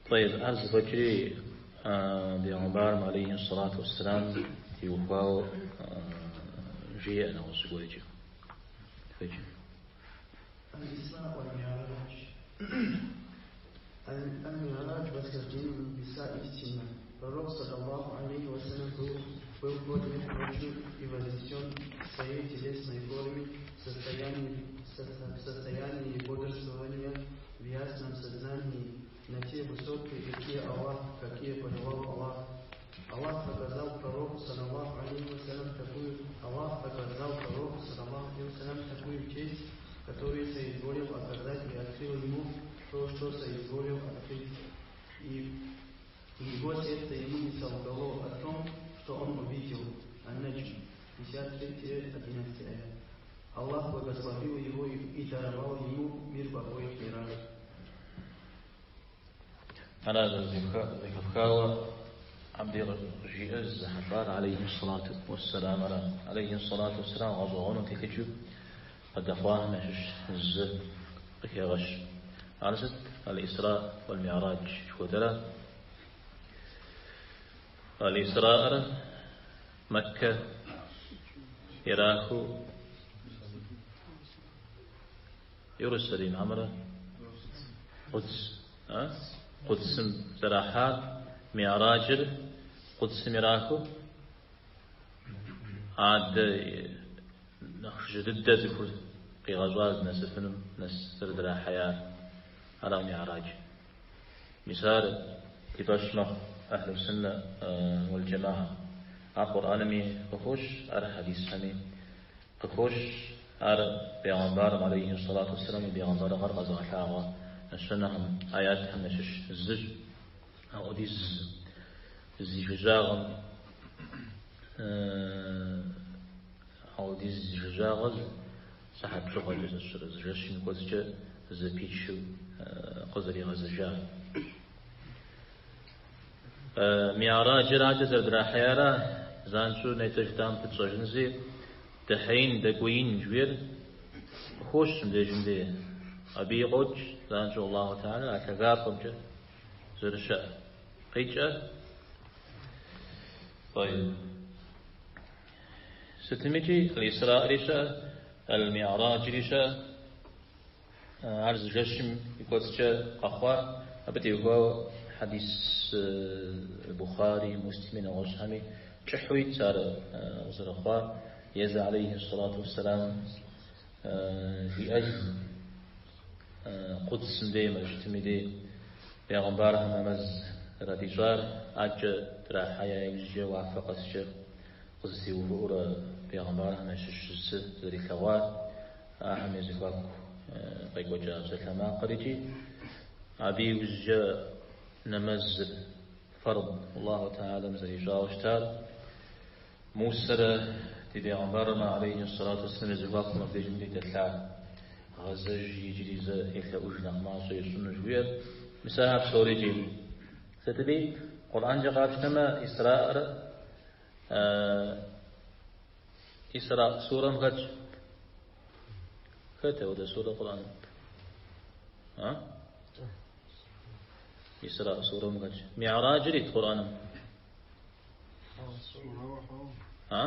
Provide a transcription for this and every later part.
طيب ар зэфӏэкӏри бегъымбарым алейхи сэлату уэсселам теухуауэ жеӏэ нэгъуэщӏ зыгуэркӏэ. Хэкӏ. Аль-Исра валь-Ми'радж. Аль-Ми'радж восхождение в небеса истинно. Пророк, саллаллаху алейхи вассалям, был поднят ночью и вознесен в своей телесной форме в состоянии бодрствования в ясном сознании на те высоты, какие Аллах, какие пожелал Аллах. Аллах показал пророку, саллаллаху алейхи вассалям, такую, Аллах показал пророку, саллаллаху алейхи вассалям, такую честь, которую соизволил оказать и открыл ему то, что соизволил открыть. И его сердце ему не солгало о том, что он увидел. Ан-Наджм, 53, 11 аят. Аллах благословил его и даровал ему мир в обоих мирах. Ара зэхэфхауэ абдей къыжиӏэр зэхьэлӏар алейхи сэлату уэсселам ара. Алейхи сэлату уэсселам гъэщӏэгъуэну телъыджэу къыдэхъуахэм ящыщ зы къыхегъэщ. Ар сыт? Аль-Исра валь-Ми'радж жыхуэтӏэра? Аль-Исра'р Мэккэ ирахыу Иерусалим хьэмэрэ Къудс, а? Къудсым зэрахьар, Ми'раджыр Къудсым ирахыу адэ нэхъ жыжьэ дыдэ цӏыхур къигъэщӏар здынэсыфынум нэс зэрыдрахьеяр. Ара Ми'радж. Мис ар ди фӏэщ мэхъу Ахьлу Суннэ уал Джамаа. Ар Къурӏэнми къыхощ, ар хьэдисхэми къыхощ, ар бегъымбарым алейхи сэлату уэсселам и бегъымбарыгъэр къэзыгъэлъагъуэ нэщэнэхэм, аятхэм ящыщ зыщ. Ауэдиз зи жыжьагъым, ауэдиз зи жыжьагъыр сыхьэт бжыгъэкӏэ зэщэрэ зы жэщым и кӏуэцӏкӏэ зэпичу къызэригъэзэжар. Ми'раджыр адэкӏэ зэрыдрахьеяра, занщӏэу нетӏэ жытӏам пытщӏэжынщи, дэхьеин, дэкӏуеин жыхуиӏэр къыхощ мыбдежым дей. Абыи къокӏ занщӏэу Аллаху Тэхьэлэ а лъагапӏэмкӏэ зэрыщыӏэр. Къикӏэ? Тӏэйиб. Сытымикӏи Аль-Исраӏри щыӏэ, Аль-Ми'раджри щыӏэ. Ар зы жэщым и кӏуэцӏкӏэ къэхъуа, абы теухуауэ хьэдис Бухъари, Муслими, нэгъуэщӏхэми кӏыхьу итщ ар къызэрыхъуар. Езы алейхи сэлату уэсселам жиӏэж Къудсым дей, мэжджытым и дей бегъымбархэм нэмэз зэрадищӏар, адэкӏэ драхьея иужькӏэ уафэ къэскӏэ къызэтеувыӏэурэ бегъымбархэм ящыщ зы зэрилъэгъуар. Ахэм я зэхуаку къекӏуэкӏа псалъэмакъыр икӏи абы иужькӏэ нэмэзыр фэрд Аллаху Тэхьэлэм зэрищӏауэ щытар Мусэрэ ди бегъымбарымрэ алейхи сэлату уэсселам я зэхуакум абдежым дей дэлъа гъэзэж иджыри зэ елъэӏуж нэхъ мащӏэ ищӏыну жыхуиӏэр. Мис ахэр псори икӏи. Сытми, Къурӏэнкӏэ къапщтэмэ, Исраӏыр Исраӏ сурэм хэтщ. Хэт апхуэдэ сурэ Къурӏэным? А? Исраӏ сурэм хэтщ. Ми'раджыр ит Къурӏэным? А?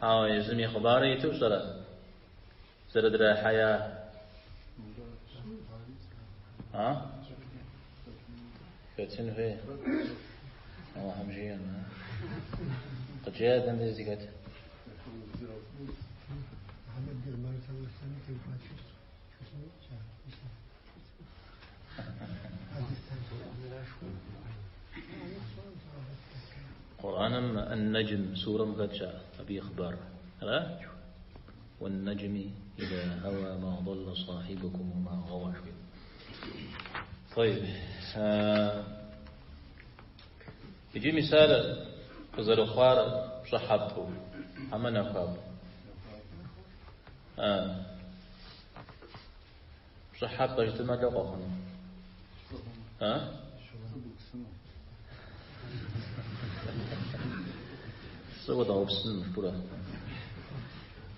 Хьэуэ, езым и хъыбарыр иту пщӏэрэ? Зэрыдрахьея? А? Хэтын хуей. Аллахьым жиӏэм. Къыджеӏэ дэнэ дей зыхэт? Къурӏэным Ан-Нэджм сурэм хэтщ абы и хъыбар. Ара? Уэн-нэджми иза хьэуа ма ḍалла сахибукум ва ма гъэуа жыхуиӏэу. Тӏэйиб. Иджы мис ар къызэрыхъуар пщӏыхьэпӏэу, хьэмэ нахуапӏэу? Пщӏыхьэпӏэ жытӏэмэ лӏо къэхъуну? А? Пцӏыуэ дгъэупсыну жыпӏурэ?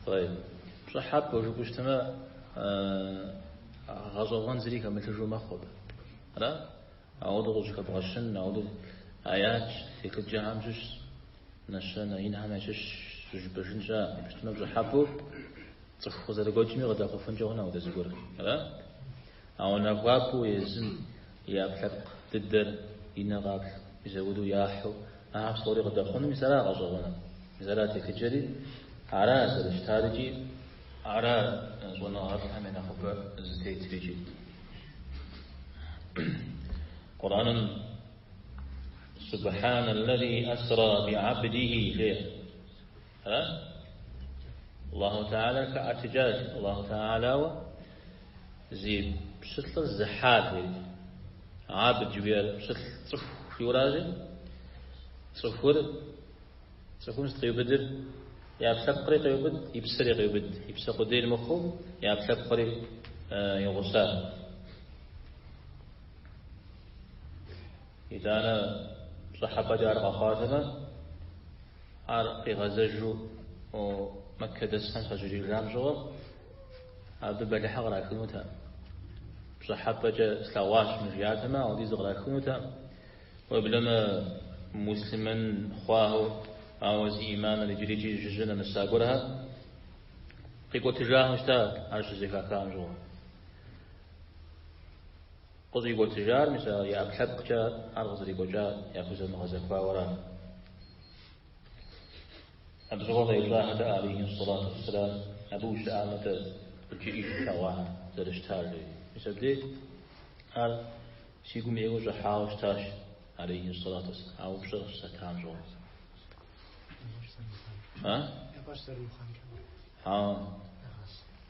Тӏэйиб. Пщӏыхьэпӏэу жыпӏэу щытмэ, Гъэщӏэгъуэн зыри хэмылъыжу мэхъу абы. Ара? Ауэдэу къыщӏыхэбгъэщын, ауэдэу аят телъыджэхэм щыщ, нэщэнэ инхэм ящыщ щӏыжыпӏэжын щыӏэкъым. Щытмэ пщӏыхьэпӏэу цӏыху къызэрыгуэкӏми къыдэхъуфынкӏэ хъуну ауэдэ зыгуэр. Ара? Ауэ нахуапӏэу езым и ӏэпкълъэпкъ дыдэр и нэ къаплъ, мис ауэдэу яхьу, ахэр псори къыдэхъуну, мис ара гъэщӏэгъуэныр, мис ара телъыджэри, ара зэрыщытар икӏи ара щӏэныгъэлӏхэм я нэхъыбэ зытетыр икӏи. Къурӏэным Субхьанэ ллэзи асра би абдихи жеӏэ. Ара? Аллаху Теалэр хэӏэтыкӏащ. Аллаху Теалауэ зи пщылӏыр зыхьар жери. Абд жыхуиӏэр пщылӏ цӏыху жиӏэуращи, цӏыхур цӏыхум сыт къиубыдыр? И ӏэпкълъэпкъри къеубыд, и псэри къеубыд. И псэ къудейр мыхъуу, и ӏэпкълъэпкъри и гъуса. Итӏанэ пщӏыхьэпӏэкӏэ ар къэхъуатэмэ, ар къигъэзэжу Мэккэ дэсхэм щажриӏэжам щыгъуэ, абы бэлыхьэ кърахынутэкъым. Пщӏыхьэпӏэкӏэ слъэгъуащ жиӏатэмэ, ауэдиз кърахынутэкъым. Уеблэмэ муслъымэн хъуахэу, ауэ зи ӏиманыр иджырикӏи жыжьэ нэмыса гуэрхэр къикӏуэтыжахэу щыта ар щызэхахам щыгъуэ. Къыщӏикӏуэтыжар мис а и ӏэпкълъэпкъкӏэ ар къызэрекӏуэкӏар яхузэмыгъэзэхуауэ ара. Абы щыгъуэ къеупщӏахэт алейхи сэлату уэсселам, абы ущыӏамэ-тӏэ къыджеӏэж плъэгъуар зэрыщытар, жери. Мис абдей ар си гум ӏейуэ щӏыхьауэ щытащ, алейхи сэлату уэсселам, а упщӏэр къыщысатам щыгъуэ. А? Хьэуэ.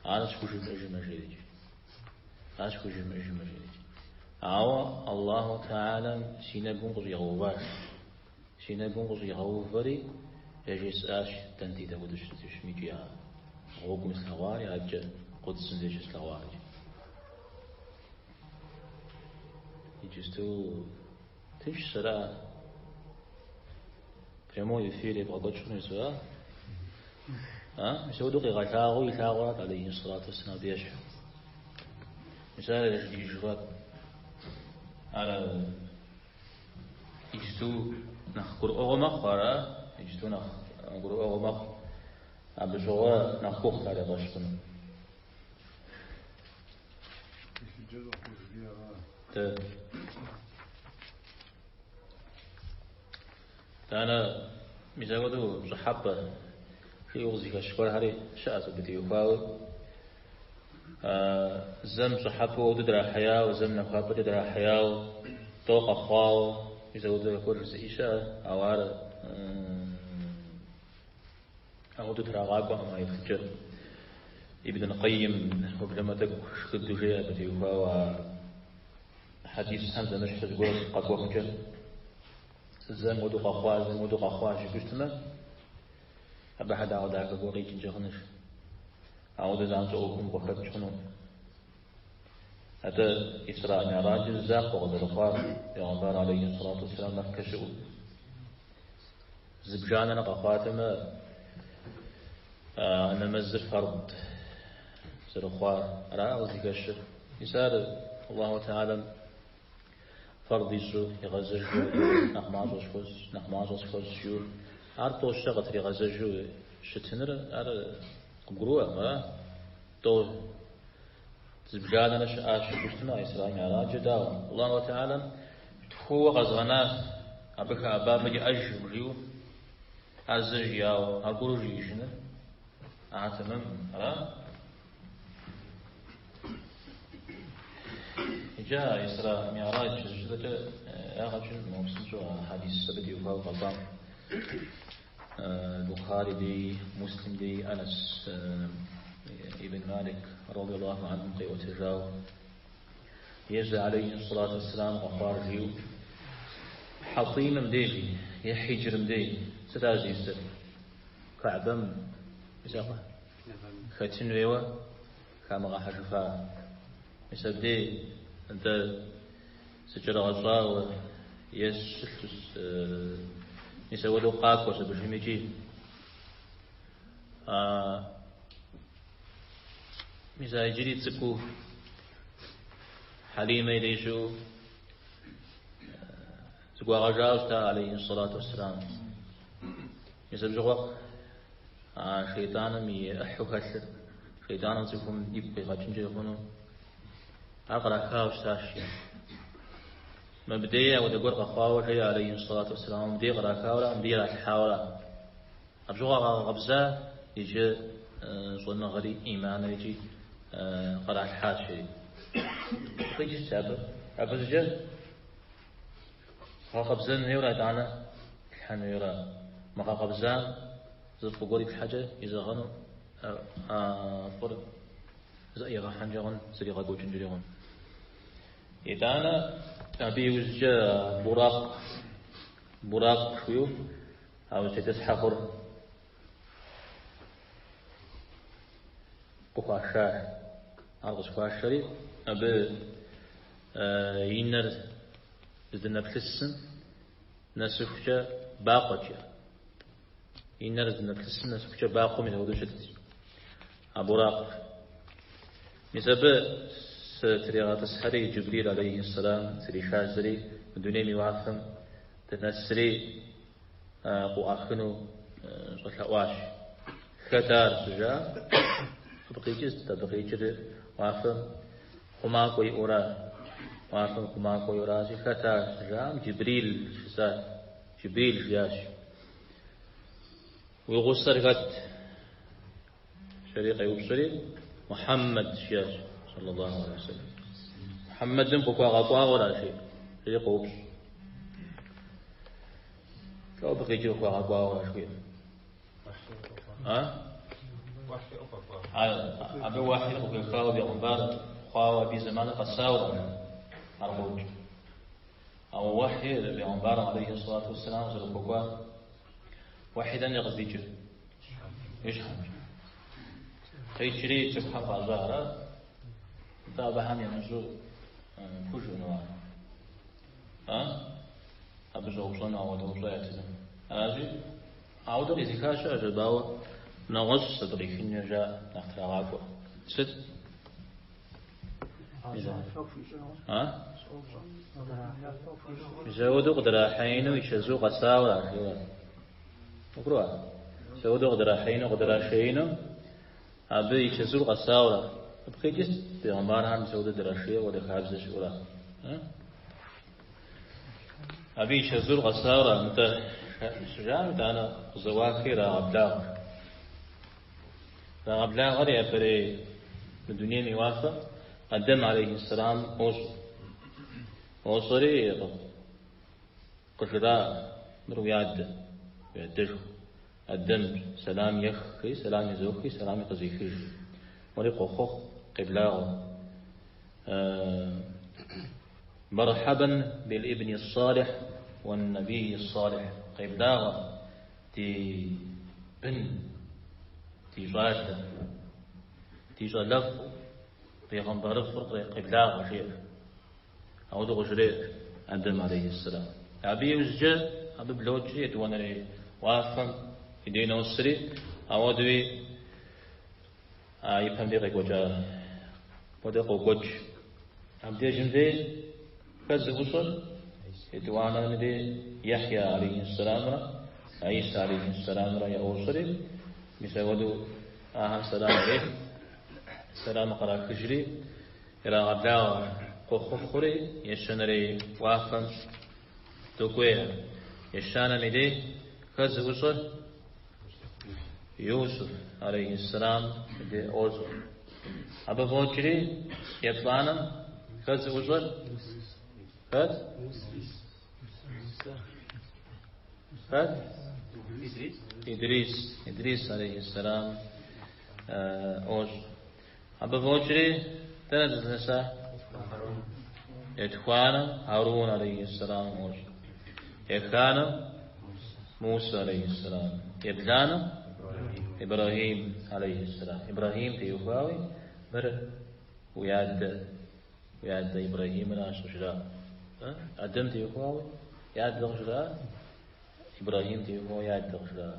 Ар схужымыӏэжмэ, жери. Ар схужымыӏэжмэ, жери. Ауэ Аллаху Теалэм си нэгум къыщӏигъэуващ. Си нэгум къыщӏигъэувэри, яжесӏащ, дэнти дауэдэу щытыщым икӏи а гъуэгум слъэгъуари, адэкӏэ Къудсым деж щыслъэгъуари. Иджысту тыншщ ара? Прямой эфир ебгъэкӏуэкӏ хъуну жысӏа? А? Мис ауэдэу къигъэлъагъуэу илъагъурат алейхи сэлату уэсселам абы ещхьу. Мис ар яжриӏэжыфат. Ар иджысту нэхъ гурыӏуэгъуэ мэхъу, ара? Иджысту нэхъ гурыӏуэгъуэ мэхъу. Абы щыгъуэ нэхъ гугъут ар я фӏэщ хъуну. Дэ. Итӏанэ мис апхуэдэу пщӏыхьэпӏэ жиӏэу къызыхэщ гуэрхэри щыӏэщ абы теухуауэ. Зэм пщӏыхьэпӏэу ауэдэу драхьеяуэ, зэм нахуапӏэкӏэ драхьеяуэ, тӏэу къэхъуауэ, мис апхуэдэ гуэр жызыӏи щыӏэ, ауэ ар апхуэдэу трагъакӏуэкъым а еплъыкӏэр. Ибн аль-Къайим уеблэмэ тӏэкӏу шхыдэу жеӏэ абы теухуауэ а хьэдисхэм зэмыщхьу зыгуэр къэкӏуэхукӏэ. Зэм уэду къэхъуа, зэм уэду къэхъуа жыпӏэу щытмэ, абы хьэдагъуэдахэ гуэр къикӏынкӏэ хъунущ. Ауэдэ занщӏэу ӏуэхум къыхэпкӏ хъуну. Атӏэ Исра Ми'раджыр закъуэ къызэрыхъуар Пейгъэмбар алейхи сэлату уэсселам Мэккэ щыӏэу. Зыбжанэрэ къэхъуатэмэ, нэмэзыр фард зэрыхъуар ара къызыхэщыр. Мис ар Аллаху Теалэм Фард ищӏу игъэзэжу, нэхъ мащӏэ схуэщӏ, нэхъ мащӏэ схуэщӏ жиӏэу, ар тӏэу-щэ къытригъэзэжу щытыныр, ар къыбгурыӏуэкъым, ара? Тӏэу зыбжанэрэ щыӏащ жыпӏэу щытмэ, Исра Ми'раджыр дауэ? Аллаху Теалэм тхууэ къэзгъэнащ, абы хэӏэба фӏэкӏ иӏэжкъым жиӏэу, ар зэ жиӏауэ, аргуэру жиӏэжыныр, ар тэмэмкъым, ара? Иджы а Исра Ми'радж щыжытӏэкӏэ ягъэ кӏынкъым, ауэ псынщӏэу а хьэдис абы теухуауэ къэкӏуам. Бухари дей, Муслим дей, Анас ибн Малик радиаллаху анхум къиӏуэтэжауэ. Езы алейхи сэлату уэсселам къэхъуар жиӏэу Хьэтӏимым деж е Хьиджрым дей сыт ар зищӏысыр? Ка'бэм мис абы хэтын хуейуэ хамыгъэхьэжыфа. Мис абдей нтӏэ зыкӏэрыгъэщӏауэ е щылъу мис апхуэдэу къакӏуэщ абыжым икӏи. Мис а иджыри цӏыкӏуу. Хьэлимэ и дей щыӏэу зыгуагъэжауэ щыта, алейхи сэлату уэсселам. Мис абы щыгъуэ а шейтӏаным и ӏыхьэу хэлъыр, шейтӏаным цӏыхум игу къигъэкӏынкӏэ хъуну, ар кърахауэ щытащ. Мыбдей ауэдэ гуэр къэхъуауэ жеӏэ, алейхи сэлату уэсселам, мыбдей кърахауэрэ, мыбдей иралъхьауэрэ. Абы щыгъуэ къагъэкъэбза иджы щӏэныгъэри ӏиманри икӏи къралъхьащ жери. Къикӏыщ абы. Абы щӏыкӏэ гъэкъэбзэн хуейуэрэ итӏанэ лъхьэн хуейуэрэ. Мыгъэкъэбзам зы фӏы гуэр иплъхьэкӏэ изэгъэну а фӏыр зыӏигъэхьэнкӏэ хъун, зригъэкӏуэкӏынкӏэри хъун. Итӏанэ абы иужькӏэ буракъ, буракъ жыхуиӏэу А узытетӏысхьэ хъур къыхуашащ. Ар къысхуашэри, абы и нэр здынэплъысым нэсыхукӏэ бакъуэкӏэ. И нэр здынэплъысым нэсыхукӏэ бакъуэм мис апхуэдэу щытт. А буракъ. Мис абы сытригъэтӏысхьэри, Джибрил алейхи сэлам сришажьэри, мы дунейм и уафэм дынэсри, къыӏуахыну щӏэлъэӏуащ. Хэт ар щыжаӏэм, абы къикӏыр сыт? Абы къикӏыр уафэм хъумакӏуэ иӏэура. Уафэм хъумакӏуэ иӏэуращи, хэт ар щыжаӏэм, Джибрил жысӏащ. Джибрил жиӏащ. Уи гъусэр хэт? Жери къеупщӏри, Мухьэммэд жиӏащ, саллаллаху алейхи вассалам. Мухьэммэдым къыхуагъэкӏуауэ ара, жери къоупщӏ. Лӏо абы къикӏыр къыхуагъэкӏуауэ ара жыхуиӏэм? А? Абы уэхьи къыхуехауэ бегъымбар хъуауэ абы и зэманыр къэсауэ ара? Ар къокӏ. Ауэ уэхьи бегъымбарым алейхи салату уассалам зэрыхуэкӏуар уэхьи дэнэ къыздикӏыр? И щхьэмкӏэ. Къикӏри цӏыхухэм къащӏа ара? Нтӏэ абыхэм ямыщӏэу пхужыӏэну ар? А? Абы щӏэупщӏэну ауэдэ упщӏэ ятыну. Аращи, ауэдэ къизыха щыӏэщ абы, ауэ нэгъуэщӏ абы къихынкӏэ жаӏэ, нэхъ трагъакӏуэ. Сыт? А? Мис ауэдэу къыдрахьеину и чэзу къэсауэ ара, жиӏэу. Къыбгурыӏуа? Мис ауэдэу къыдрахьеину, къыдрашеину, абы и чэзур къэсауэ ара. Абы къикӏыр сыт? Бегъымбархэм мис ауэдэу драшей, ауэдэ хабзэ щыӏэу ара. Абы и чэзур къэсауэ ара, нтӏэ, щыжаӏэм итӏанэ къызэӏуахри ирагъэблагъэ. Ирагъэблагъэри япэрей мы дунейм и уафэ Адэм алейхи сэлам ӏуощӏэ. ӏуощӏэри къыжраӏэ, мыр уи адэ, уи адэшхуэ. Адэм сэлам ехри, сэлам изохри, сэлами къызехыж. Уэри къохъуэхъу, къеблагъэу. Мэрхьэбэн бил ибни салих уэн набий салих. Къеблагъэ ди бын, ди щӏалэ, ди щӏалэфӏ, бегъымбарыфӏыр къеблагъэ, жеӏэ. Ауэдэу къыжреӏэ Адэм алейхьиссэлам. Абы иужькӏэ абы блокӏри етӏуанэрей уафэм и дей носри, ауэдэуи а ипэм дей къекӏуэкӏа хуэдэ къокӏуэкӏ. Абдежым дей хэт зыӏущӏэр? Етӏуанэм дей Ехья алейхьиссэламрэ Иса алейхьиссэламрэ яӏуощӏэри, мис ауэдэу ахэм сэлам ирех, сэлам кърахыжри, Ирагъэблагъэ къохъуэхъури ещанэрей уафэм докӏуей. Ещанэм и дей хэт зыӏущӏэр? Юсуф алейхьиссэлам и дей ӏуощӏэ. Абы фӏокӏри еплӏанэм хэт зыӏущӏэр? Хэт? Хэт? Идрис. Идрис алейхьиссэлам ӏуощӏэ. Абы фӏокӏри, дэнэ дызнэса? Етхуанэм Харун алейхьиссэлам ӏуощӏэ. Еханэм Мусэ алейхьиссэлам. Ебланэм Ибрэхьим алейхьиссэлам. Ибрэхьим теухуауи мыр уи адэ, уи адэ Ибрэхьимыращ къыжраӏэ. Адэм теухуауи и адэ къыжраӏэ, Ибрэхьим теухуауэ и адэ къыжраӏэ.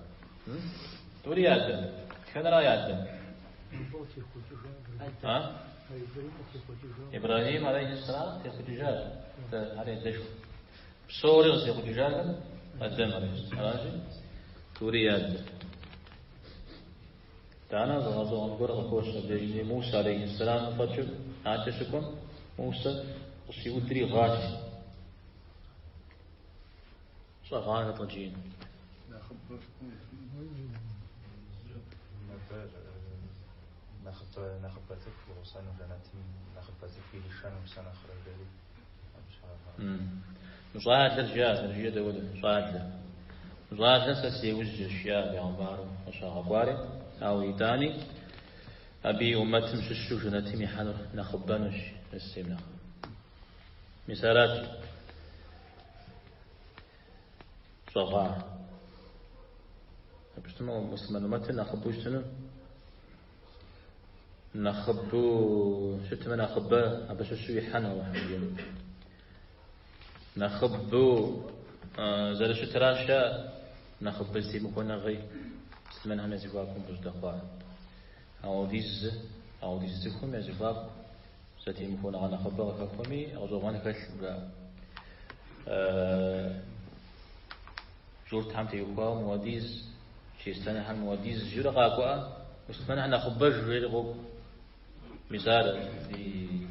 Тӏури и адэ. Дэтхэнэра и адэ? А? Ибрэхьим алейхи сэлам къытехъукӏыжащ. Ар и адэшхуэ. Псори къызытехъукӏыжахэр Адэм алейхи сэлам. Аращи, тӏури и адэ. Итӏанэ зы гъэщӏэгъуэн гуэр къыхощ абдежми Мусэ алейхи сэлам фӏэкӏыу адэкӏэ щыкӏуэм Мусэ къыщиудри гъащ. Щӏэгъар хэт къыджиӏэн? Нэхъыбэ нэхъыбэ цӏыху и гъусэну жэнэтым нэхъыбэ цӏыху иришэну сэ нэхърэ жери абы щхьэкӏэ. Мы щӏалэр жиӏащ, жиӏэ дауэдэ, щӏалэ. Мы щӏалэр сэ си иужькӏэщ, жиӏа бегъымбару къыщагъэкӏуари, ауэ итӏани абы и умэтым щыщу жэнэтым ихьэнур нэхъыбэнущ сэ сейм нэхъ. Мис аращ. Щӏэгъар. Абы щытмэ, муслъымэн умэтыр нэхъыбэу щытыну? Нэхъыбэу щытмэ, нэхъыбэ абы щыщу ихьэну Алыхьым жиӏэм. Нэхъыбэу зэрыщытыращ нэхъыбэ зэтемыхуэныгъи муслъымэнхэм я зэхуакум къыщыдэхъуар. Ауэдиз цӏыхум я зэхуаку зэтемыхуэныгъэ нэхъыбэ къыхэхуэми, гъэщӏэгъуэн хэлъкъым, жаӏэ. Журтхэм теухуауэ мыуэдиз, чристэнхэр мыуэдиз жиӏэурэ къакӏуэӏэ, муслъымэнхэр нэхъыбэж жери къокӏуэ. Мис ар ди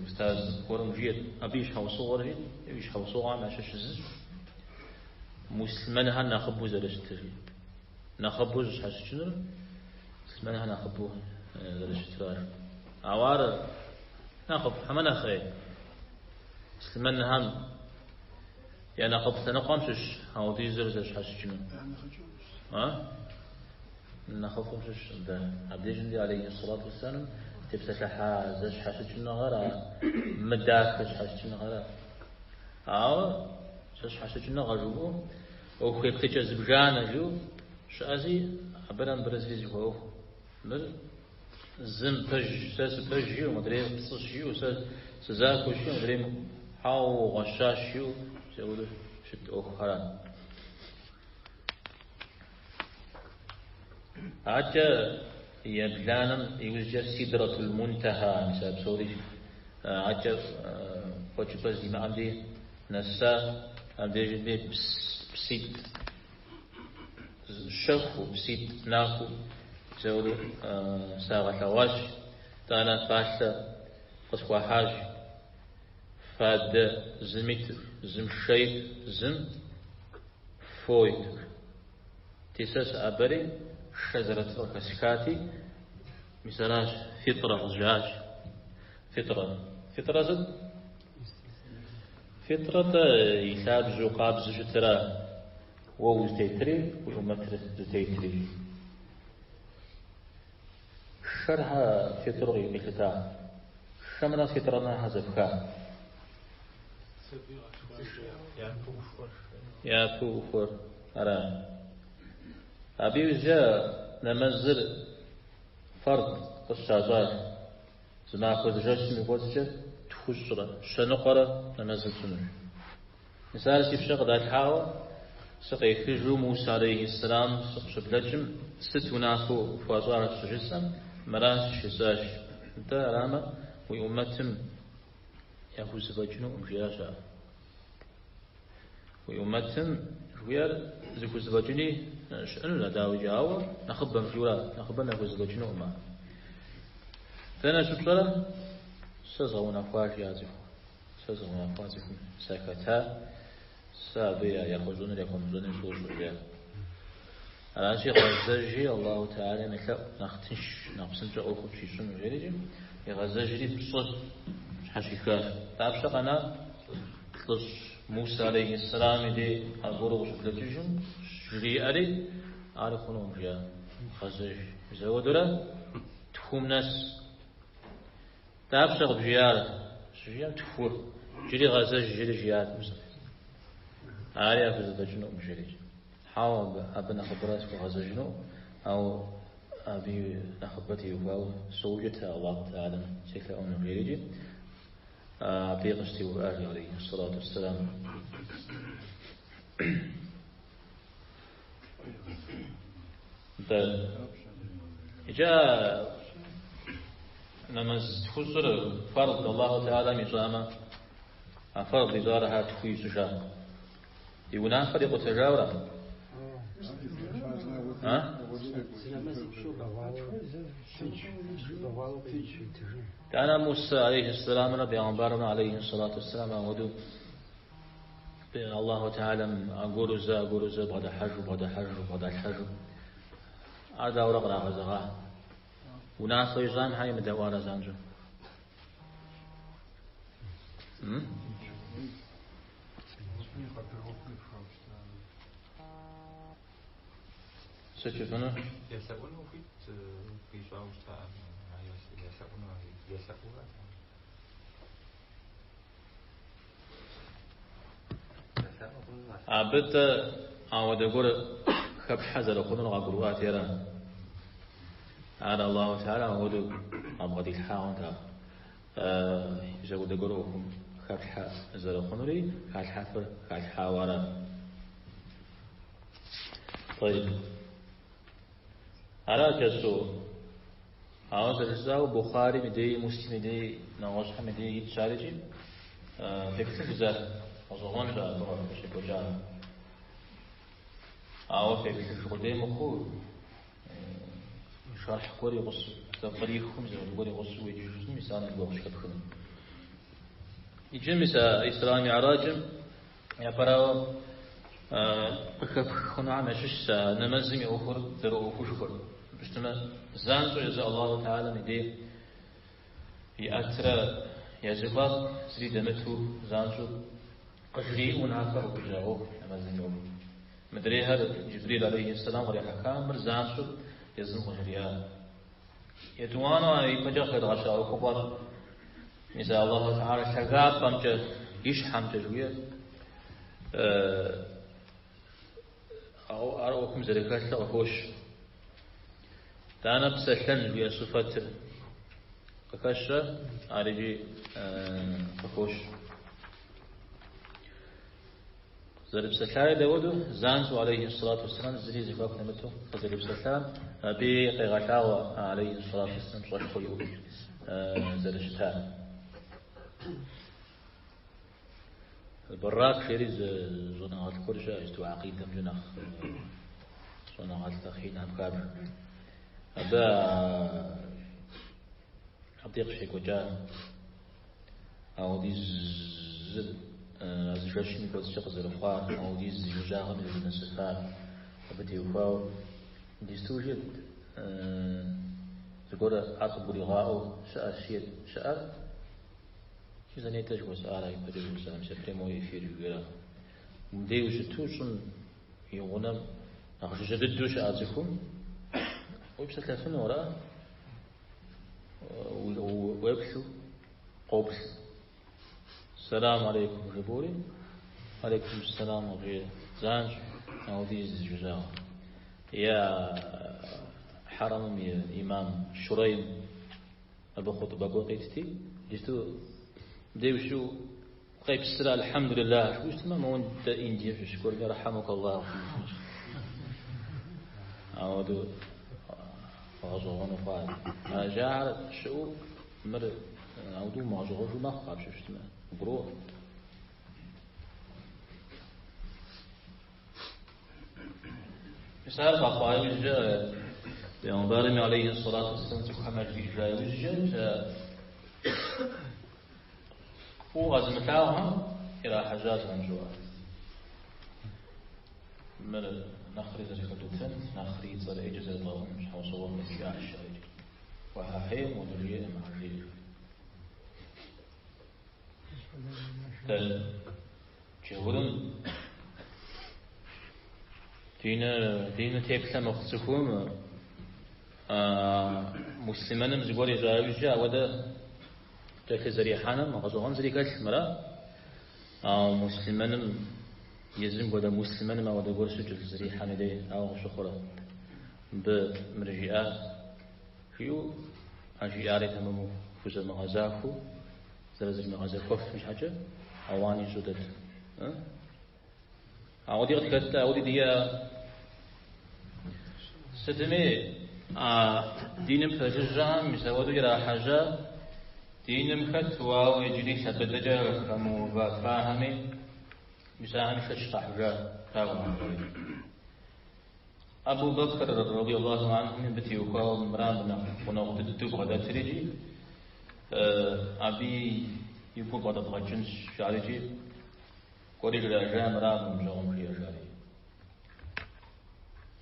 устаз гуэрым жиӏэт, абы и щхьэусыгъуэр жиӏэт, и щхьэусыгъуэм ящыщ зыщ, муслъымэнхэр нэхъыбэу зэрыщытыр жиӏэт. Нэхъыбэу зыщхьэщыкӏынур муслъымэнхэр нэхъыбэу зэрыщытыр. Ауэ ар нэхъыфӏ хьэмэ нэхъей? Муслъымэнхэм я нэхъыфӏ лъэныкъуэм щыщ ауэдизыр зэщхьэщыкӏыну. А? Нэхъыфӏым щыщ дэ. Абдежым ди алейхи сэлату уэсселам тепсэлъыхьа зэщхьэщыкӏыныгъэр а мыдахэ щхьэщыкӏыныгъэра. Ауэ зэщхьэщыкӏыныгъэ жыпӏэу ӏуэху еплъыкӏэ зыбжанэ жиӏэу щыӏэзи, абырэ мыбырэ зыри зэхуэӏуэху. Мыр зым пэж, сэ сыпэж жиӏэу, модрейр пцӏыщ жиӏэу, сэ сызахуэщ жиӏэу, модрейм хьэуэ угъуэщащ жиӏэу, зэуэду щыт ӏуэхухэрат. Адэкӏэ ебланэм иужькӏэ Сидратул Мунтэха, мис а псори адэкӏэ фӏэкӏыпӏэ зимыӏэм дей нэса, абдежым дей пситӏ щэхуу, пситӏ нахуэу зэуэду сагъэлъэгъуащ, итӏанэ фалъэ къысхуахьащ. Фадэ зым ит, зым шэ ит, зым фо ит. Ти сэ сыӏэбэри, шэ зэрытыр къыхэсхати, мис аращ, фитӏрэ къызжаӏащ. Фитӏрэ. Фитӏрэ сыт? Фитӏрэ-тӏэ и лъабжьэу къабзэу щытыра? Уэ узытетри, уи ӏумэтыр зытетри. Шэр хьэ фитӏру къилъыта? Шэмрэ фитӏрэмрэ хьэ зэпха? Япэу ӏухуэр ара. Абы иужькӏэ нэмэзыр фард къыщащӏащ. Зы махуэ зы жэщым и кӏуэцӏкӏэ тхущӏрэ, щэныкъуэрэ нэмэзыр пщӏынущ. Мис ар си пщэ къыдалъхьауэ сыкъехыжу Мусэ алейхи сэлам сыкъыщыблэкӏым, сыт унафэу пхуащӏар щыжысӏэм, мыращ жысӏащ. Нтӏэ, арамэ, уи ӏумэтым яхузэфӏэкӏынукъым, жиӏащ ар. Уи ӏумэтым жыхуиӏэр зыхузэфӏэкӏыни щыӏэнущ, дауикӏ, ауэ нэхъыбэм жиӏэура, нэхъыбэм яхузэфӏэкӏынукъым ар. Дэнэ щыпщӏэрэ? Сэ згъэунэхуа, жиӏа цӏыху. Сэ згъэунэхуа цӏыхум сахэта, сэ абы яхуэщӏэнур яхуэмыщӏэнур сощӏэ, жиӏа. Аращи, гъэзэжи Аллаху Тэхьэлам елъэӏу, нэхъ тынш, нэхъ псынщӏэ ӏуэхур пщищӏыну, жерикӏи, игъэзэжри пщӏы щхьэщихащ. Дапщэ къэна? Плӏыщӏ. Мусэ алейхи сэлам и дей аргуэру къыщыблэкӏыжым, жриӏэри, ар хъунукъым, жиӏа, гъэзэж. Мис ауэдурэ тхум нэс. Дапщэ къыбжиӏар? Щыжиӏэм тху. Джыри гъэзэж, жери жиӏат Мусэ. Ари яхузэфӏэкӏынукъым, жери. Хьэуэ, абы нэхъыбэрэ схуэгъэзэжынукъым, ауэ абы нэхъыбэ теухуауэ соукӏытэ Аллаху Тэхьэлам селъэӏуну, жерикӏи, абы къыщытеувыӏащ, алейхи сэлату уэсселам. Нтӏэ, иджы Нэмэз тхущӏыр фард Аллаху Теалэм ищӏамэ, а фард ищӏар щхьэ тху ищӏыжа? И унафэр икъутэжауэра? А? Итӏанэ Мусэ алейхи сэламрэ бегъымбарымрэ алейхи салату уэсселам апхуэдэу Аллаху Теалэм аргуэру зэ, аргуэру зэ бгъэдыхьэжу, бгъэдыхьэжу, бгъэдалъхьэжу. Ар дауэрэ кърагъэзэгъа? Унафэ ищӏам щхьэ емыдэӏуарэ занщӏэу? Сыт жыпӏэну? Елъэӏуну хуит къищӏауэ щытаӏым, елъэӏуну, елъэӏуурэ. Абы-тӏэ ауэдэ гуэр хэплъхьэ зэрыхъунур къагурыӏуати ара? Ар Аллаху Теалэм апхуэдэу къабгъэдилъхьа хъунт ар. Мис апхуэдэ гуэр ӏуэхум хэплъхьэ зэрыхъунури халъхьэфыр халъхьауэ ара? Тӏэйб. Ара кӏэщӏу? Ауэ зэрыжысӏауэ, Бухъарим и дей, Муслим и дей, нэгъуэщӏхэм и дей итщ ар икӏи феплъыж зэ, гъэщӏэгъуэнщ абы къыщекӏуэкӏар. Ауэ феплъыж къудей мыхъуу, шэрхь гуэр и гъусэу, зэпкърихым зыгуэр гуэр и гъусэу уеджэжыну, мис ар нэхъ гугъущ хэпхыну. Иджы мис а Исра Миӏраджым япэрауэ къыхэпх хъунухэм ящыщщ а нэмэзым и ӏуэхур зэрыӏуэхушхуэр. Абы щытмэ, занщӏэу езы Аллаху Теалэм и дей иӏэтрэ я зэхуаку зыри дэмыту занщӏэу къыжриӏэу унафэ къыхуищӏа ӏуэху нэмэзым и ӏуэху. Мыдрейхэр Джибрил алейхи сэлам кърихьэхам мыр занщӏэу езым къыжриӏа. Етӏуанэу а ипэкӏэ къыхэдгъэща ӏуэхугъуэр мис а Аллаху Теалэ лъагапӏэмкӏэ, и щхьэмкӏэ жыхуиӏэр ар ӏуэхум зэрыхэлъыр къыхощ. Итӏанэ псэлъэн жыхуиӏэ сыфэтыр къыхэщрэ ар икӏи къыхощ. Зэрыпсэлъари дауэду, занщӏэу алейхи сэлату уэсселам зыри зэхуаку дэмыту къызэрепсэлъам, абыи къегъэлъагъуэ алейхи сэлату уэсселам пщӏэшхуэ иӏэу зэрыщытар. Баррак жери зы щӏэныгъэлӏ гуэр щыӏэщ, ту акъидэмкӏэ нэхъ щӏэныгъэлӏ нэхъ инхэм хабжэ. Абы абдей къыщекӏуэкӏа Ауэдизыр а зы жэщым и кӏуэцӏкӏэ къызэрыхъуар, ауэдиз зи жыжьагъэм зэрынэсыфар, абы теухуауэ иджысту жиӏэт, зыгуэр ар къыбгуригъаӏуэу щыӏэщ, жиӏэт, щыӏэр мис а нетӏэ жыхуэсӏара ипэкӏэ жыхуэсӏа, мис а прямой эфир жыхуиӏэра. Мыбдей ущыту щӏым и гъунэм нэхъ жыжьэ дыдэу щыӏэ цӏыхум уепсэлъэфыну ара? Уеплъу къоплъ. Сэлам алейкум жыбори, алейкум сэлам жеӏэ. Занщӏэу, ауэдиз жыжьагъ. Е хьэрэмым и имам Шурейм абы хъутӏбэ гуэр къитти, иджысту мыбдей ущыӏэу къепсрэ алхьэмдулиллах жыпӏэу щытмэ, моуэ Индием щыщ гуэрми рхьэмукаллах. Ауэдэу гъэщӏэгъуэну хъуар. А жаӏэр щыӏэу мыр ауэдэу умыгъэщӏэгъуэжу мэхъу апщыщ щытмэ, гуроӏуэ. Мис ар къэхъуа иужькӏэ, Пейгъэмбарым алейхи сэлату уэсселам цӏыхухэм яжриӏэжа иужькӏэ, мис а фӏыуэ къэзымылъагъухэм ирахьэжьащ занщӏэу ар. Мыр нэхъри зэрыхэдутэн, нэхъри и цӏэр ӏейкӏэ зэрыдгъэӏун щхьэусыгъуэ къыхуиӏащ жаӏэри. Уэхьэхьей, моуэдэ жиӏэм, ар жиӏэ. Дэ джаурым диныр теплъэ мыхъу цӏыхум муслъымэным зыгуэр ищӏа иужькӏэ ауэдэ кӏэлъызэрихьэным гъэщӏэгъуэн зыри хэлъым, ара? Ауэ муслъымэным езым хуэдэ муслъымэным ауэдэ гуэр щыкӏэлъызэрихьэм и дей ауэ къыщыхъурэ? Мыбы мыр жиӏа жиӏэу, а жиӏари тэмэму хузэмыгъэзахуэу, зэрызэримыгъэзэхуэфым щхьэкӏэ ауан ищӏу дэт. Ауэди къытхэт, ауэди диӏэ. Сытми. А диным пэжыжьэхэм мис ауэдэу ирахьэжьа диным хэту, ауэ иджыри лъэ быдэкӏэ хэмыувэфахэми, мис ахэми шэч къахьыжа дауэ? Абу Бэкр радий Аллаху анхуми абы теухуауэ мыра абы нэхъ гъунэгъу дыдэу бгъэдэтыр икӏи абы и гур бгъэдэбгъэкӏынщ жари икӏи кӏуэри жраӏэжа мыра мы ныбжьэгъум жиӏэр жари.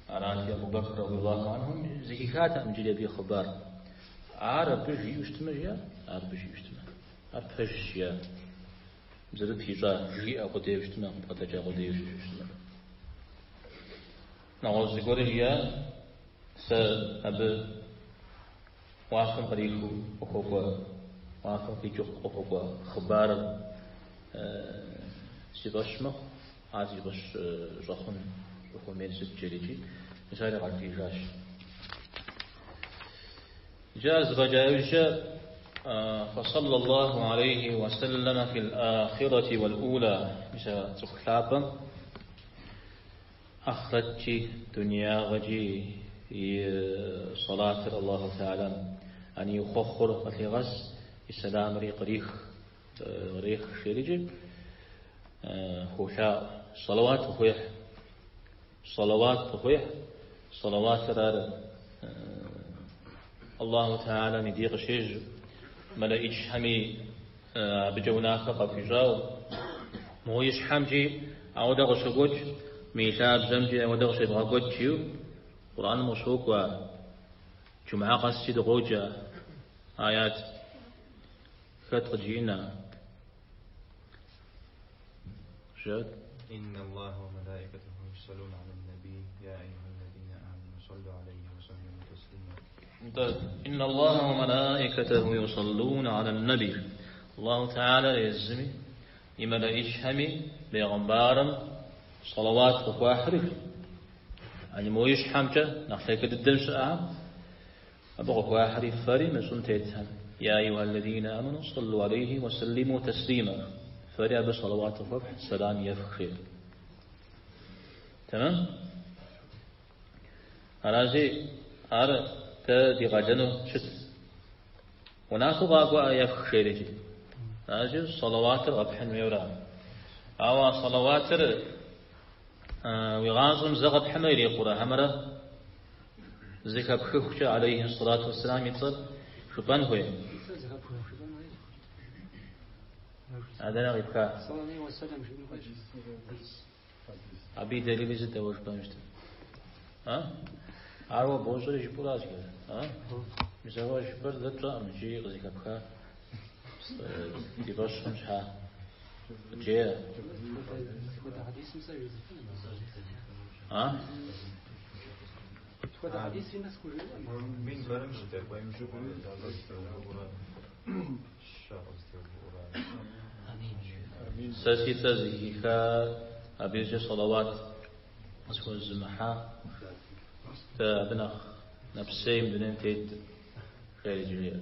Арати, Абу Бэкр радий Аллаху анхум зэхихатэкъым иджыри абы и хъыбар. Ар абы жиӏэу щытмэ, жиӏа? Ар абы жиӏэу щытмэ. Ар пэжщ, жиӏа. Зэрып ищӏа, жиӏэ къудейуэ щытмэ, къыбгъэдэкӏа къудейуэ щытмэ. Нэгъуэщӏ зыгуэри жиӏа, сэ абы уафэм кърихыу къыхуэкӏуэ, уафэм къикӏыу къыхуэкӏуэ хъыбарыр си фӏэщ мэхъу, ар си фӏэщ щӏэхъун щӏыхуэмейр сыт жери икӏи, мис ари къажриӏэжащ. Иджы ар зэфӏэкӏа иужькӏэ فصلى الله عليه وسلم في الآخرة والأولى мис а цӏыху лъапӏэм ахърэткӏи дунеягъэкӏи и салатыр Аллаху Теалэм ани и хъуэхъур къылъигъэс, и сэламри кърих, кърех жери икӏи хуолъаӏуэ. Салават къыхуехь. Салават къыхуехь. Салаватыр ар Аллаху Теалэм и дей къыщежьэу, мэлэӏичхэми абыкӏэ унафэ къахуищӏауэ, мо и щхьэмкӏи ауэдэ къыщокӏуэкӏ, мы и лъабжьэмкӏи ауэдэ къыщебгъэкӏуэкӏ жиӏэу Къурӏэным къыщокӏуэ ар. Джумгьэ къэскӏи дыкъоджэ аят. Хэт къыджиӏэн ар? Жэт. إن الله وملائكته يصلون على النبي يا أيها الذين آمنوا صلوا عليه وسلموا تسليما. إن الله وملائكته يصلون على النبي. Аллаху Теалэр езыми и мэлэӏичхэми бегъымбарым салават къыхуахьри, ани мо и щхьэмкӏэ нэхъ лъагэ дыдэм щыӏэхэм абы къыхуахьри фэри мы щӏым тетхэм. يا أيها الذين آمنوا صلوا عليه وسلموا تسليما. Фэри абы салават къыхуэфхь, сэлам ефх жеӏэ. Тэмэм? Аращи, ар дэ ди къалэну щыт. Унафэу къакӏуэ ефх жери икӏи. Аращи, салаватыр къэпхьын хуейуэра. Ауэ а салаватыр уи гъащӏэм зэ къэпхьмэ ирикъурэ хьэмэрэ зэхэпхыхукӏэ алейхи сэлату уэсселам и цӏэр жыпӏэн хуей. Дэнэ къипха? Абы и дэлили сыт ауэ жыпӏэну щытыр? А? Ар уэ бощӏэри жыпӏуращ, а? Мис ауэ жыпӏэр дэ тщӏэкъым икӏи къызэхэпха ди фӏэщ хъун щхьа. Къыджеӏэ. А? Минбарым щыдэкӏуейм щэ къызытеувыӏурэ. Сэ си цӏэр зэхиха абы иужькӏэ салават къысхуэзымыхьа, дэ абы нэхъ нэпсей мы дунейм тет, жери жеӏэ.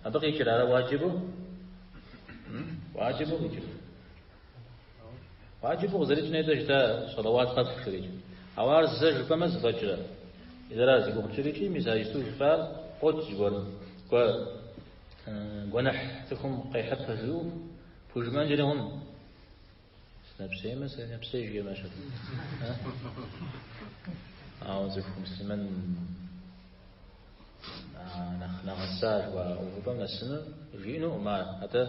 Абы къикӏыр ара уаджибу? Уаджибу къикӏыр? Уаджибу къызэрикӏын етӏэ жыта салават къэфхь жери. Ауэ ар зэ жыпӏэмэ зэфӏэкӏрэ? Зэра зи гугъу тщӏыр икӏи, мис а иджыпсту жыпӏар къокӏ зыгуэр. Кӏуэ, гуэныхь цӏыхум къехьыпэ жиӏэу пхужымыӏэнкӏэри хъун. Сынэпсеймэ, сынэпсей жиӏэмэ щыт. Ауэ цӏыху муслъымэн нэхъ нэгъэса жыхуаӏэ увыпӏэм нэсыну жиӏэнукъым ар. Атӏэ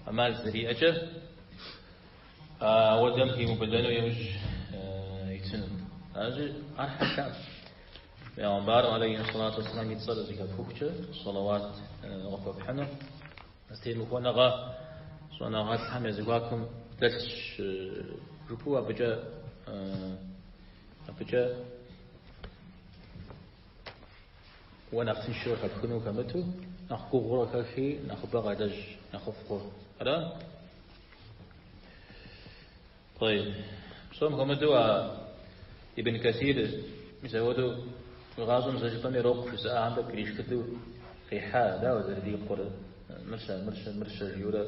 ӏэмал зэриӏэкӏэ ауэдэм хиубыдэну иужь итыну. Аращи, ар хьэлъэкъым. Пейгъэмбарым алейхи сэлату уэсселам и цӏэр зэхэпхыхукӏэ салават къыхуэпхьыну. Зэтемыхуэныгъэ щӏэныгъэлӏхэм я зэхуакум дэлъщ жыпӏэу абыкӏэ абыкӏэ уэ нэхъ тыншыр къыхэпхыну хэмыту, нэхъ гугъур къыхэхи, нэхъыбэ къэлэжь, нэхъыфӏ хъу. Ара? Тӏэйб. Псом хуэмыдэу а Ибн Касир мис апхуэдэу уи гъащӏэм зэ жыпӏэми ирокъу жызыӏахэм тӏэкӏу иришхыдэу къихьа, дауэ зэрырикъур, мырщэ, мырщэ, мырщэ жиӏэурэ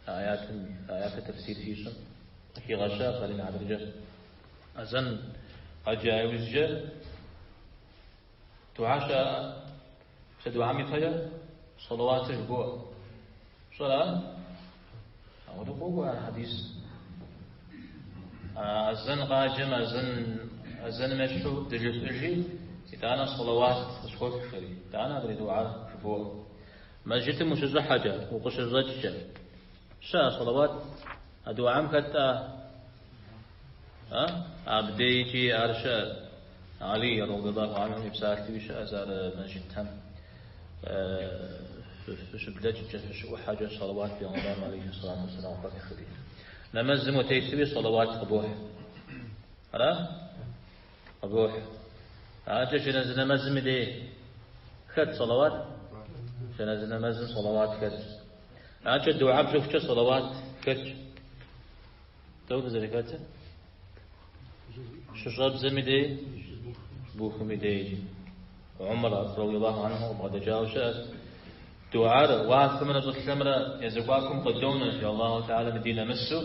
аятым, аятыр тэфсир щищӏым къыхигъэща псалъэм и хьэтыркӏэ. Азэн къэджа иужькӏэ. Дугьэ щыӏэ? Сэ дугьэм ипэкӏэ салаватыр жыбоӏэ. Пщӏэрэ? Ауэдэу къокӏуэ ар хьэдис. Азэн къаджэм азэн азэным ещхьу дыжыфӏыжи, итӏанэ салават къысхуэфхь жери, итӏанэ адрей дугьэр жыбоӏэ. Мэжджытым ущыщӏыхьэкӏэ, укъыщыщӏэкӏкӏэ. Щыӏэ салават? А дугьэм хэт-тӏэ? А? Абдейкӏи ар щыӏэ. Алий радиаллаху анху и псалъэуи щыӏэщ ар мэжджытхэм фыщыблэкӏкӏэ, фыщыӏухьэкӏэ салават бегъымбарым алейхи салату уэсселам къыхуэфхь жери. Нэмэзым утетуи салават къыбохь. Ара? Къыбохь. Адэкӏэ джэназэ нэмэзым и дей хэт салават? Джэназэ нэмэзым салават хэтщ. Адэкӏэ дугьэ пщӏыхукӏэ салават хэтщ. Дауэ зэрыхэтыр? Щыщӏэбдзэм и дей, бухым и дей. Умар радиаллаху анху къыбгъэдэкӏауэ щыӏэщ. Дугьэр уафэмрэ щӏылъэмрэ я зэхуакум къыдонэ, жи Аллаху Тэхьэлам и дей нэмысу,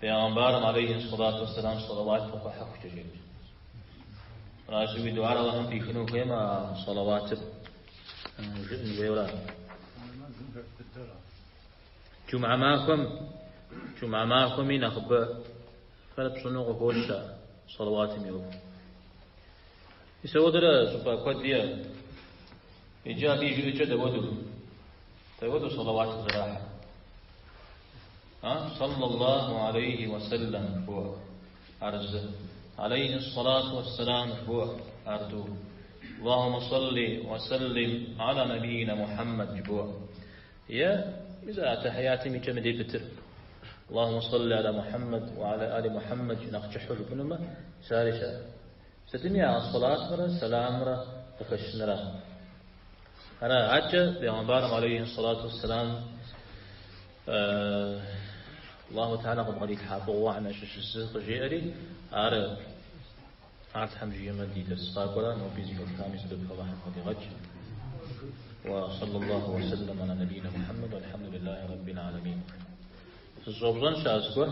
Пейгъэмбарым алейхи сэлату уэсселам салават къыхуэхьыхукӏэ, жери. Аращи, уи дугьэр Аллахьым пӏихыну хуеймэ, а салаватыр жыӏэн хуейуэра. Джумгьэ махуэм, джумгьэ махуэми нэхъыбэ фэр пщӏыну къыхощ а салаватым и ӏуэху. Мис ауэдэрэ щӏыпӏэ куэд иӏэ. Иджы абы и жыӏэкӏэ дауэду? Дауэду салават къызэрахьыр? А? Саллаллаху алейхи вассалам жыбоӏэ. Ар зы. Алейхи ссалату вассалам жыбоӏэ. Ар тӏу. Аллахумма салли ва саллим аля набийна Мухаммад жыбоӏэ. Е, мис а аттахьиятым и кӏэм и дей пытыр. Аллахумма салли аля Мухаммад ва аля али Мухаммад нэхъ кӏыхьу жыпӏэнумэ, мис ари щыӏэ. Сытми а салатымрэ сэламымрэ къыхэщынра. Ара, адэкӏэ бегъымбарым алейхи салату вассалам Аллаху Тэхьэлэ къыбгъэдилъхьа фӏыгъуэхэм ящыщ зы къыжеӏэри, ар ар Тхьэм жиӏэмэ ди дэрс къакӏуэрэ ноби зэхэтхам и сэбэп Аллахьым къыдигъэкӏ. Ва саллаллаху ва саллам аля набийна Мухаммад вальхамдулиллахи раббил аламин. Сыщӏэупщӏэн щыӏэ зыгуэр?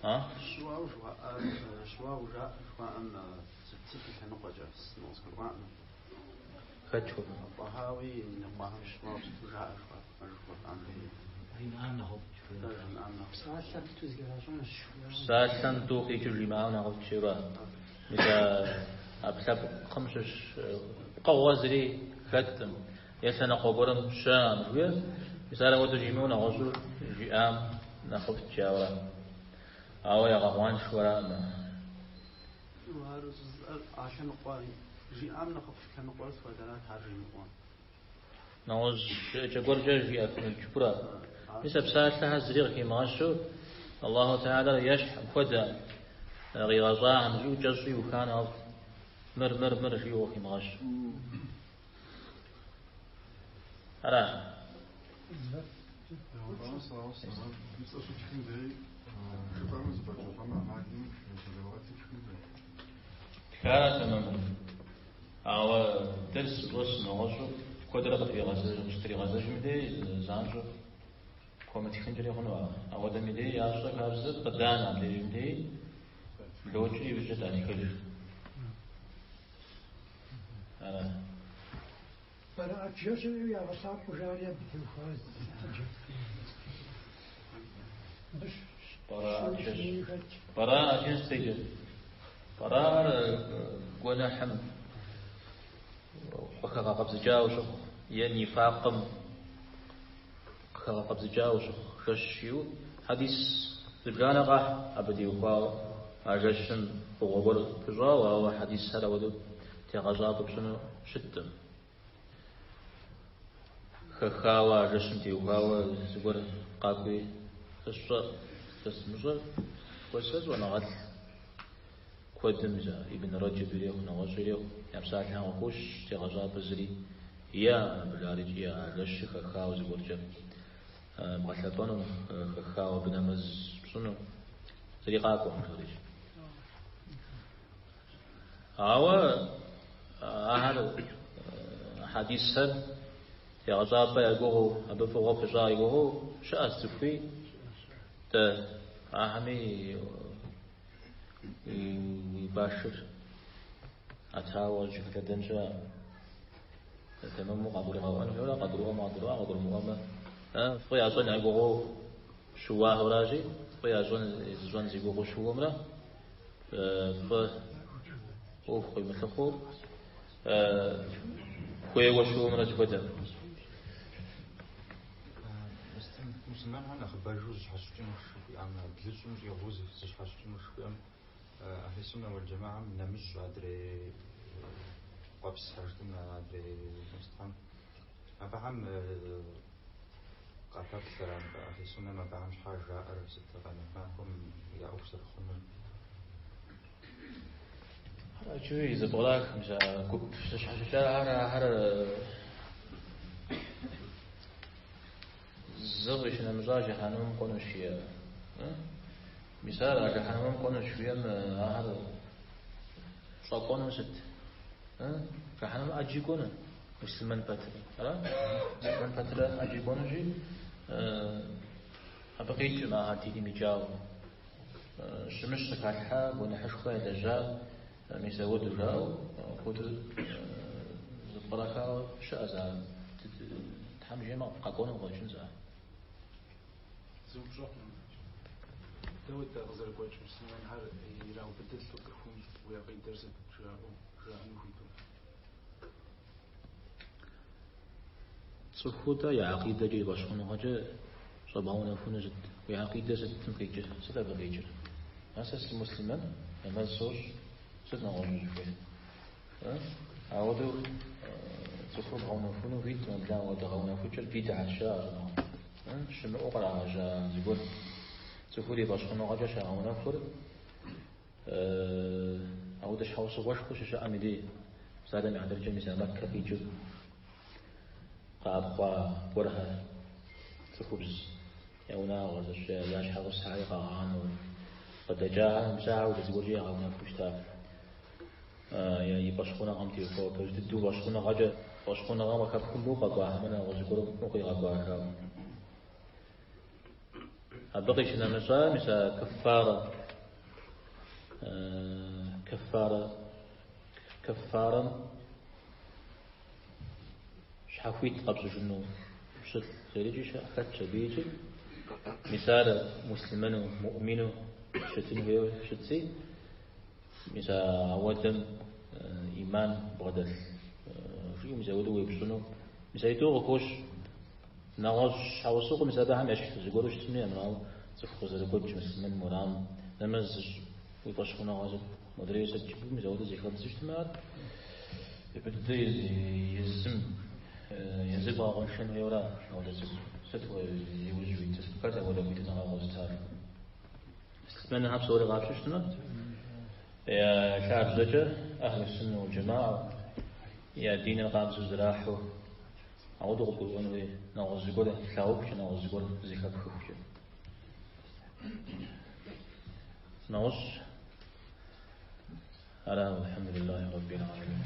А? Щыуау жыхуаӏэр, щыуау жаӏэ жыхуаӏэм сыт и лъэныкъуэкӏэ сыкъызгурыӏуакъым. Хэт хуэдэ? Тӏэхьауи ныкъуэхэм щыуау сыту жаӏэ жыхуаӏэм. Жимыӏам нэхъыфӏт. Жимыӏам нэхъыфӏт. Псалъэм тӏу зыхегъэщӏэнщ. Псалъэм тӏу къикӏыу жимыӏам нэхъыфӏт жиӏэурэ. Мис а ӏэпкълъэпкъым щыщ пкъыгъуэ зыри хэткъым, е лъэныкъуэ гуэрым щыӏэкъым жыхуиӏэр. Мис ар ауэдэу жимыӏэу нэгъуэщӏу жиӏам нэхъыфӏт жаӏэурэ. Ауэ ягъэкъуаншэу аракъым. Ар жызыӏэр а лъэныкъуэ жиӏам нэхъыфӏ лъэныкъуэр сыт хуэдэрат ар жимыӏуэм. Нэгъуэщӏ жыӏэкӏэ гуэркӏэ жиӏэфынут жыпӏэурэ. Мис а псалъэхэр зыри къыхимыгъэщу Аллаху Тэхьэлэр ещхь апхуэдэ къигъэщӏахэм жиӏэу кӏэщӏу иуха нэхъыфӏт. Мыр, мыр, мыр жиӏэу къыхимыгъэщу. Ара? Тхара тэмэму. Ауэ дерс щӏэс нэгъуэщӏу куэдрэ къыщытригъэзэжым и дей занщӏэу пхуэмытхынкӏэри хъуну ар. Ауэдэм и дей ящӏэ хабзэр къыданэ абдежым дей блокӏри иужькӏэ датхэж. Ара. Бэраӏэт жэщыр ягъэлъапӏэу жари абы теухуа Бэраӏэт жэщ теджэ. Бэраӏэр гуэныхьым къыхэгъэкъэбзыкӏауэ щыхъу е нифакъым къыхэгъэкъэбзыкӏауэ щыхъу жэщ жиӏэу хьэдис зыбжанэ къахь абы теухуауэ а жэщым фӏыгъуэ гуэр пыщӏауэ, ауэ хьэдисхэр ауэдэу тегъэщӏапӏэ пщӏыну щыткъым. Хэхауэ а жэщым теухуауэ зыгуэр къакӏуи сэ сщӏэ, сэ сымыщӏэр, сэ щӏэныгъэлӏ куэдым, мис а Ибн Рэджэб ирехъу, нэгъуэщӏ ирехъу, я псалъэхэм къыхощ тегъэщӏапӏэ зыри иӏэкъым абы жарикӏи а жэщыр хэхауэ зыгуэркӏэ бгъэлъэпӏэну, хэхауэ абы нэмэз пщӏыну зыри къакӏуэкъым жарикӏ. Ауэ ахэр хьэдисхэр тегъэщӏапӏэ я гугъэу, абы фӏыгъуэ пыщӏа и гугъэу щыӏэщ цӏыхуи, дэ ахэми уи башыр. ӏэтауэ щыхэлъэдэн щыӏэкъым. Тэмэму къагурыгъэӏуэн хуейуэ, къагурыӏуэмэ къагурыӏуа, къагурымыӏуэмэ, фӏы ящӏэн я гугъэу щыуахэращи, фӏы ящӏэн зыщӏэн зи гугъэу щыуэмрэ фӏы ӏуэху къимылъыхъуэу хуейуэ щыуэмрэ зыхуэдэм. Муслъымэнхэр нэхъыбэжу зыщхьэщыкӏыну жыхуиӏэм, блыщӏым щӏигъуу зыщхьэщыкӏыну жыхуиӏэм, Ахьли Суннэ уэл Джэмаӏэм нэмыщӏ адрей къуэпсхэр жытӏэмэ, адрей мыстхьэм. Абыхэм къапэплъэр, Ахьли Суннэм абыхэм щхьа жаӏэр сыт къемэт махуэм я ӏуэху зэрыхъунур? Иджыри зэпкърах, мис а гуп зэщхьэщыкӏахэр, ахэр зы къищынэмыщӏа жыхьэнэмэм кӏуэнущ жиӏэ. Мис ар а жыхьэнэмэм кӏуэнущ жиӏэм ахэр щӏэкӏуэнур сыт? Жыхьэнэмэм ӏэджи кӏуэну, муслъымэн пэтрэ. Ара? Муслъымэн пэтрэ ӏэджи кӏуэнущи, абы къикӏым ахэр диным икӏауэ. Щымыщ зыхалъхьа, гуэныхьышхуэ ялэжьа, мис ауэдэу жаӏэу, апхуэдэу зэпкърахауэ щыӏэ за Тхьэм жиӏэмэ, къэкӏуэну къыщӏэкӏынщ ар. Зы упщӏэ хъуну. Дауэ-тӏэ къызэрыгуэкӏ муслъымэнхэр ираубыдылӏэу цӏыхум уи акъидэр сыт жаӏэу жаӏэну хуиту? Цӏыхур-тӏэ я акъидэкӏэ и фӏэщхъуныгъэкӏэ щӏэбгъэунэхуну сыт? Уи акъидэ сытым къикӏыр? Сыт абы къикӏыр? А сэ сымуслъымэн, нэмэз сощӏ, сыт нэгъуэщӏ узыхуейр? Ауэдэу цӏыхур бгъэунэхуну хуиткъым, абы ауэдэ гъэунэхукӏэр бидгьэ щыӏэщ. Щымыӏэу кърагъэжьа зыгуэр цӏыхур и фӏэщхъуныгъэкӏэ щагъэунэхур ауэдэ щхьэусыгъуэшхуэ щыщыӏэм и дей, псалъэм и хьэтыркӏэ мис а Мэккэ къикӏыу къэӏэпхъуа гуэрхэр, цӏыхубз я унагъуэ зэщ, я щхьэгъусэхэри къагъанэу къыдэкӏахэр, мис ахэр ауэдэ зыгуэркӏэ ягъэунэхуу щыта и фӏэщхъуныгъэм теухуауэ пэж дыдэу фӏэщхъуныгъэкӏэ, фӏэщхъуныгъэм къыхэпхыну къэкӏуа хьэмэ нэгъуэщӏ зыгуэрым укъигъэкӏуаха. Абы къищынэмыщӏа, мис а кэффарэ, кэффарэ, кэффарэм щхьэхуит къэпщӏыжыну пщылӏ зэрикӏи хэтщ абы икӏи. Мис ар муслъымэну, муӏмину щытын хуейуэ щытщи, мис а ауэдэм иман бгъэдэлъ жиӏэу мис ауэдэу уеупщӏыну. Мис аитӏу къыхощ. Нэгъуэщӏ щхьэусыгъуэ мис абыхэм ещхь зыгуэру щытми, армырауэ цӏыху къызэрыгуэкӏ муслъымэн уэрам нэмэз зыщӏ уи фӏэщхъуныгъэ сыт, модрейр сыт жыпӏэу мис ауэдэу зэхэбдзу щытмэ, ар япэ дыдэ езым езыр бгъэкъуэншэн хуейуэра апхуэдэ цӏыху? Сыт уэ зи ужь уитыр? Хэт апхуэдэ хуитыныгъэ къозытар? Муслъымэнхэр псори къапщтэу щытмэ, я лъабжьэкӏэ Ахьлу Суннэ уэл Джэмаӏэ я диныр къабзэу зэрахьэу Ауэдэу къыбгурыӏуэн хуей, нэгъуэщӏ зыгуэр плъагъухукӏэ, нэгъуэщӏ зыгуэр зэхэпхыхукӏэ. Нэгъуэщӏ ара, алхьэмдулиллахи раббил алямин.